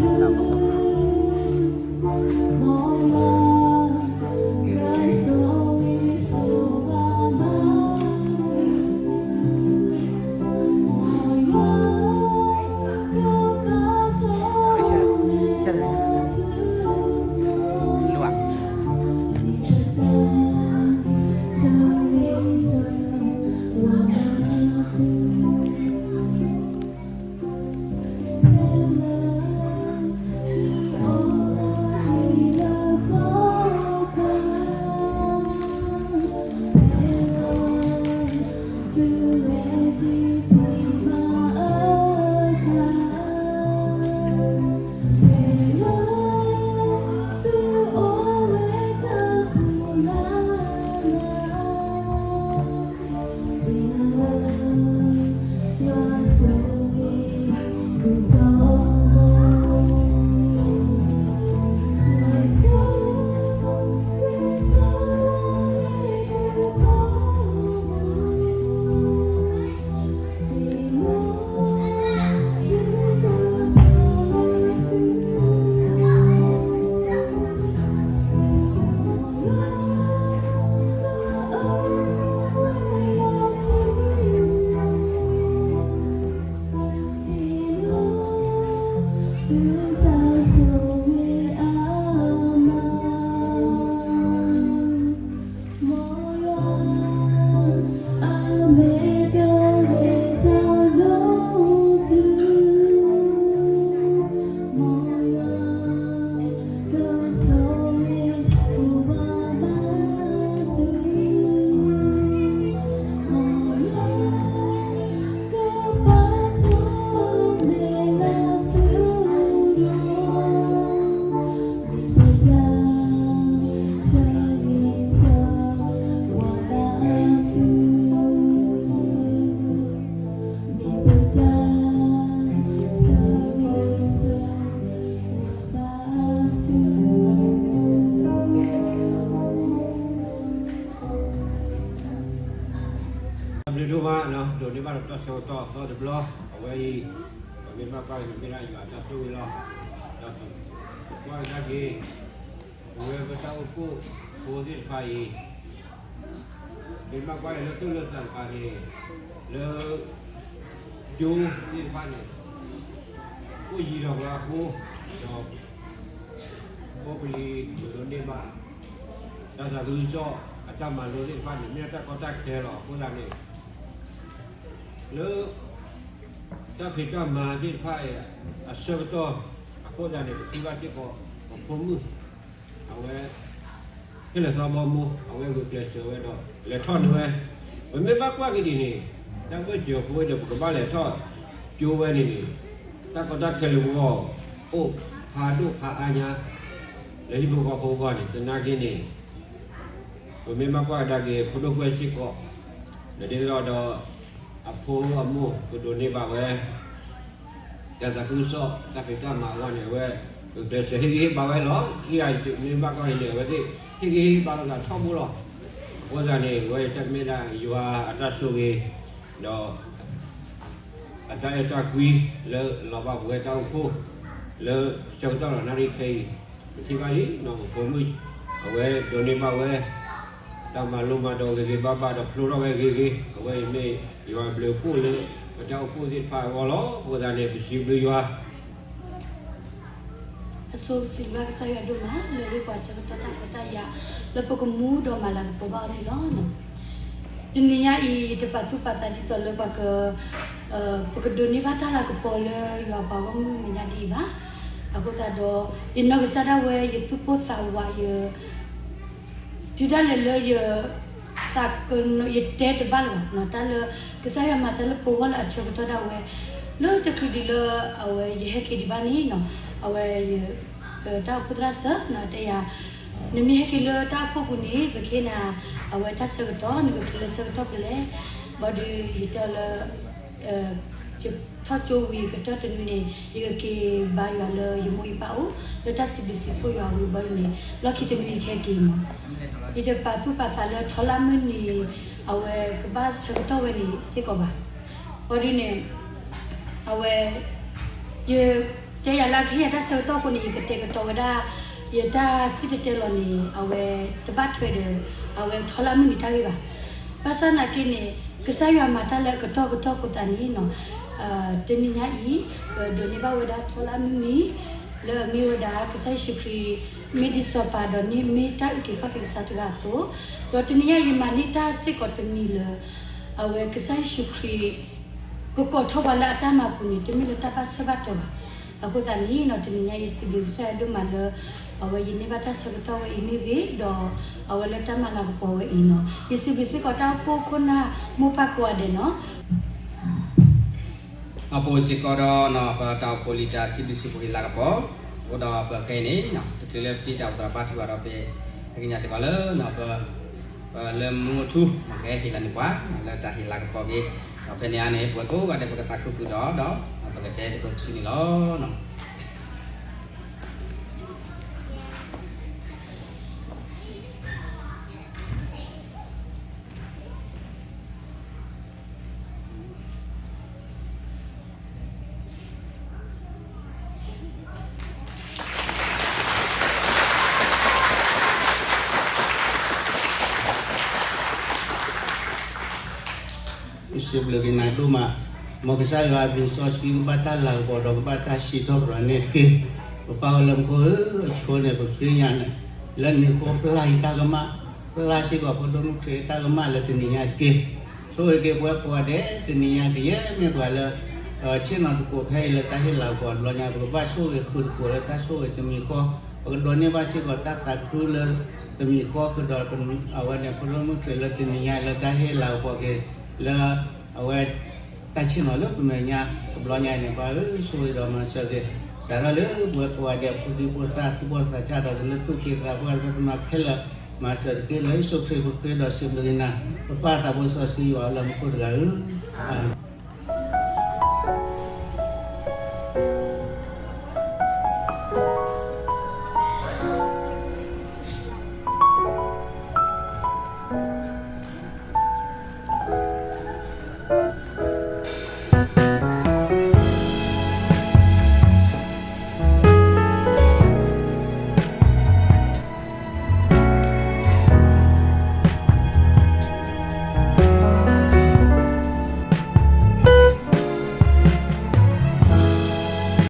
တၢ်ဘျုးဒိၣ်မး, ဒိးန့ၢ်ဘၣ်တၢ်ဆၢကတီၢ်အသီတဘျီ, အဝဲအံၤ ပမ့ၢ်ဘၣ်ကွၢ်က့ၤ မ့ၢ်ဒၣ်ယွၤအတၢ်ဆိၣ်ဂ့ၤလီၤ. ဒီးကွၢ်ကဒါက့ၤ ပဝဲပတၢ်အိၣ်ဖှိၣ်ဖိသ့ၣ်တဖၣ်အံၤ မ့ၢ်ဘၣ်ကွၢ်က့ၤလၢသူၣ်လၢသးတဖၣ်န့ၣ် လၢ ကၠိသ့ၣ်တဖၣ်န့ၣ် အိၣ်ယံၤဒီးပှၤအဃိ, ဒီး အိၣ်ပလံၤမုၢ်ဒိၣ်န့ၢ်ဘၣ် တၢ်သးခုကစီၣ်အတၢ်မၤလိသ့ၣ်တဖၣ်န့ၣ် မ့ၢ်တၢ်ကီတၢ်ခဲလီၤ. အဃိသတးန့ၣ် လၢ တၢ်ဖံးတၢ်မၤသ့ၣ်တဖၣ်အံၤ အဆၢကတီၢ် အဃိသတးန့ၣ် ပထံၣ်ဘၣ်စ့ၢ်ကီး ပဖိမုၣ် အဝဲ ဟ့ၣ်လီၤသီဘီမူ အဝဲဂုာ်ကျဲးစၢးဝဲဒီး လဲၤထီၣ်န့ၢ်ဝဲ, ပမ့ၢ်ဘၣ်ကွၢ်က့ၤဒ်န့ၣ် တၢ်ဘၢၣ်စၢၤဖိဒီး ပကဘၣ်လဲၤထီၣ်ကၠိဝဲန့ၣ်န့ၣ် တၢ်ကီတၢ်ခဲလၢပဂီၢ် အိၣ်ဖးဒိၣ်ဖးအါညါ လၢဟံၣ်ဖိဃီဖိအဂီၢ်န့ၣ် သနာ်က့န့ၣ် ပမ့ၢ်ဘၣ်ကွၢ်ကဒါက့ၤ ဖိဒိၣ်ကွဲၢ်စ့ၢ်ကီး ဒီးဒ်သိးဒီး အဖိအမိၢ်ကဒိးန့ၢ်ဘၣ်ဝဲ တၢ်သးခုကစီၣ် တၢ်ဖံးတၢ်မၤအဂီၢ်န့ၣ် အဝဲ ဂုာ်ကျဲးစၢးဟ့ၣ်ဂံၢ်ဟ့ၣ်ဘါဝဲလီၤ. ခံဂၤအံၤမ့ၢ်ဘၣ်ကွၢ်အံၤန့ၣ် အဝဲသ့ၣ် ဟ့ၣ်ဂံၢ်ဟ့ၣ်ဘါလိာ်သးထီဘိလီၤ. အဃိသတးန့ၣ် အဝဲတၢ်မ့ၢ်ဒၣ်ယွၤအတၢ်ဆိၣ်ဂ့ၤ ဒီး အတၢ်အဲၣ်တၢ်ကွံလၢလီၤဘၣ်ပဝဲတၢ်အိၣ်ဖှိၣ် လၢဆၢကတီၢ်လီၤနၣ်ရံၣ်ခဲအံၤ ပထံၣ်ဘၣ်လံ ပဖိမုၣ် အဝဲဒိးန့ၢ်ဘၣ်ဝဲ တၢ်မၤလိမၤဒိးဂ့ၤဂ့ၤဘၣ်ဘၣ်ဒီးဖျိထီၣ်ဝဲဂ့ၤဂ့ၤ အဝဲအံၤမ့ၢ်ယွၤအဘျုးအဖှိၣ်လၢ ပတၢ်အိၣ်ဖှိၣ်သ့ၣ်တဖၣ်အဂီၢ်လီၤ. အဃိသတးန့ၣ် ပစံးဘျုးယွၤ အဆိစံးဘျုးကစၢ်ယွၤဒိၣ်မး လၢဟ့ၣ်ပှၤဆၢကတီၢ်တၢ်ခွဲးတၢ်ယာ် လၢပကမူဒီးမၤလၤကပီၤဘၣ်အီၤန့ၣ်လီၤ. တနံၤညါအံၤ ယတပာ်သူၣ်ပာ်သးဒ်သိးလၢပှၤက ပကဒိးန့ၢ်ဘၣ်တၢ်လၤကပီၤလၢယွၤပှၤဂီၢ်မုၢ်မဲာ်ညါဒ်အံၤဘၣ်. အဃိသတးဒီး ယနီၢ်ကစၢ်ဒၣ်ဝဲ ယသူၣ်ပိၢ်သးဝး ယ တုၤဒၣ်လဲာ်လၢယ သးကန ယတဲတဘၣ်လၢၤဘၣ် တၢ်လၢ ကစၢ်ယွၤမၤတၢ်လၢပဂီၢ်လၢအဆၢကတီၢ်ဒၣ်ဝဲ လၢတချုးဒံးလၢ အဝဲယဟဲက့ၤဒံးဘၣ်န့ၣ်နီၤ အဝဲ တၢ်အိၣ်ဖှိၣ်သရၣ်စၢၤနီၤ တဲယၤ နမ့ၢ်ဟဲက့ၤလၢတၢ်အိၣ်ဖှိၣ်ပူၤန့ၣ် ပကဟ့ၣ်နၤ အဝဲတၢ်ဆၢကတီၢ် နကချုးလၢဆၢကတီၢ်ဖဲလဲၣ် ဘၣ်ဒီးယတဲအီၤလၢ ယထီၣ်ကၠိဝံၤကတၢၢ်တနွံန့ၣ် ယကက့ၤဘါယွၤလၢယမိၢ်ယပၢ်အိၣ် လၢတၢ်စံးဘျုးစံးဖှိၣ်ယွၤဝံၤဘၣ်န့ၣ် လီၢ်ခံတနွံယကဟဲက့ၤမး ယတပာ်သူၣ်ပာ်သးလၢထီလၢမုၢ်နံၤ အဝဲကဘၣ်ဆၢကတီၢ်ဝဲန့ၣ်စ့ၢ်ကီးဘၣ်. ဘၣ်ဒုးန့ၣ် အဝဲ ယ တဲယၤလၢအကဟ့ၣ်ယၤတၢ်ဆၢကတီၢ်အဃိန့ၣ် ယကတဲာ်ကတီၤဝဲဒၣ် ယတၢ်စံၣ်တဲၤတဲလီၤန့ၣ် အဝဲတဘၣ်ထွဲဒီး အဝဲထီလၢအမုၢ်နံၤတၢ်ဂ့ၢ်ဘၣ်. ဘၣ်ဆၣ်သနာ်က့န့ၣ် ကစၢ်ယွၤမၤတၢ်လၢအကတီၢ်ကတီၢ်အဃိသတးန့ၣ် တနံၤညါအံၤ ပဒိးန့ၢ်ဘၣ်ဝဲဒၣ်ထီလၢအမုၢ်နံၤ လၢအမ့ၢ်ဝဲဒၣ်ကစၢ်ယ့ၣ်ၡူးခရံာ် မ့ၢ်ဒ်စီၤပၤဒီးမ့ၢ်တၢ်အုၣ်က့ၤခီၣ်က့ၤကစၢ်တဂၤအသိး, ဒီးတနံၤညါအံၤမၤန့ၢ်တၢ်စ့ၢ်ကီးတမံၤလၢ အဝဲကစၢ်ယ့ၣ်ၡူးခရံာ် ကကိးထီၣ်ပှၤလၢအတၢ်မၤပူၤန့ၣ် တမ့ၢ်လၢတၢ်ဘၣ်ဆၢဘၣ်တီၤဘၣ်. အဃိသတးန့ၣ် တနံၤညါယစံးဘျုးကစၢ်ယွၤဒိၣ်မးလၢ အဝဲယန့ၢ်ဘၣ်တၢ်ဆၢကတီၢ်ဝဲအံၤမ့ၢ်ဂ့ၤ, ဒီးအဝဲလၢတၢ်မၤလၤကပီၤဝဲအံၤန့ၣ် ယစံးဘျုးစ့ၢ်ကီးတၢ်အိၣ်ဖှိၣ်ခိၣ်နၢ်မိၢ်ပၢ်ကိးဂၤဒဲးန့ၣ် အပူၤစ့ၢ်ကီးဒီး ပတၢ်အိၣ်ဖှိၣ်လံာ်တၢ်စံးဘျုးစံးဖှိၣ်ဟ့ၣ်လၤကပီၤ, အဃိဒီးပခဲအံၤန့ၣ် တချုးလၢပတံၤတၢ်အိၣ်သးဘါထုကဖၣ်ဒီး ပသ့ၣ်ညါစ့ၢ်ကီးလၢ ပလၢမူအထူ ကဟဲဟ့ၣ်လီၤန့ၢ်ပှၤ လၢတၢ်ဟ့ၣ်လၤကပီၤက့ၤ, ဒီးဖဲန့ၣ်အန့ၣ် ပဝဲကိးဂၤဒဲး ပကသးခုဃုာ်ဒီး ဒီး ပကတဲသကိးတစုန့ၣ်လီၤ. ယစံးဘျုးက့ၤနၤဒိၣ်မး, မ်ကစၢ်ယွၤအဘျုးစီဆှံ ကဘၣ်တၢ်လၤကပီၤဒီးကဘၣ်တၢ်စံးထီၣ်ပတြၢၤန့ၣ်တက့ၢ်. ပပၢ်အိၣ်လၢမူခိၣ်ဧၢ, အဆိန့ၣ် ပဃ့ကညးနၤ လၢနံၤဃီပျၢ်ယတၢ်ကမၣ်, ပျၢ်စ့ၢ်ကီးဖိဒိၣ်မုၣ်ခရံာ်တၢ်ကမၣ်လၢတနံၤညါတက့ၢ်. ဆိၣ်ဂ့ၤက့ၤပဝဲကိးဂၤဒဲး တနံၤညါကယဲၢ်မ့ၢ်ပှၤလၢ ဆ့ၣ်နီၤသကိးဖဲအံၤလၢတၢ်ဟ့ၣ်လၤကပီၤတဘျီညါ ပကဘၣ်ဆိၣ်ဂ့ၤဃုာ်သကိးလၢတၢ်ဆိၣ်ဂ့ၤတမံၤဃီ, ပကဒိးန့ၢ်ဘၣ်စ့ၢ်ကီးတၢ်သးခုလၢတမံၤဃီ ဃုာ်ဒီးအဝဲန့ၣ် ဖိဒိၣ်မုၣ်ခရံာ်လၢတနံၤညါလၢတၢ်ဟ့ၣ်လၤကပီၤက့ၤ လၢအဝဲ တၢ်ဆ့ၣ်နီၤလၢပမဲာ်ညါတဘျီညါအံၤန့ၣ် ပၢ်ဧၢ ဆိၣ်ဂ့ၤဒီးမၤစၢၤက့ၤ စးထီၣ်လၢပဝဲကိးဂၤဒဲး ဖိဒံဖိသၣ်သူၣ်ဘီၣ်သးစၢ်ဒီး လၢသူၣ်က့သးပှၢ်သ့ၣ်တဖၣ်ခဲလၢာ် မၤစၢၤတက့ၢ် လၢယ့ၣ်ၡူးခရံာ်ပဃ့ဒီးစံးဘျုးက့ၤနၤ ပပၢ်သးဘိစီဆှံယွၤအိၣ်လၢမူခိၣ်တဂၤဧၢ, အၤမ့ၣ်.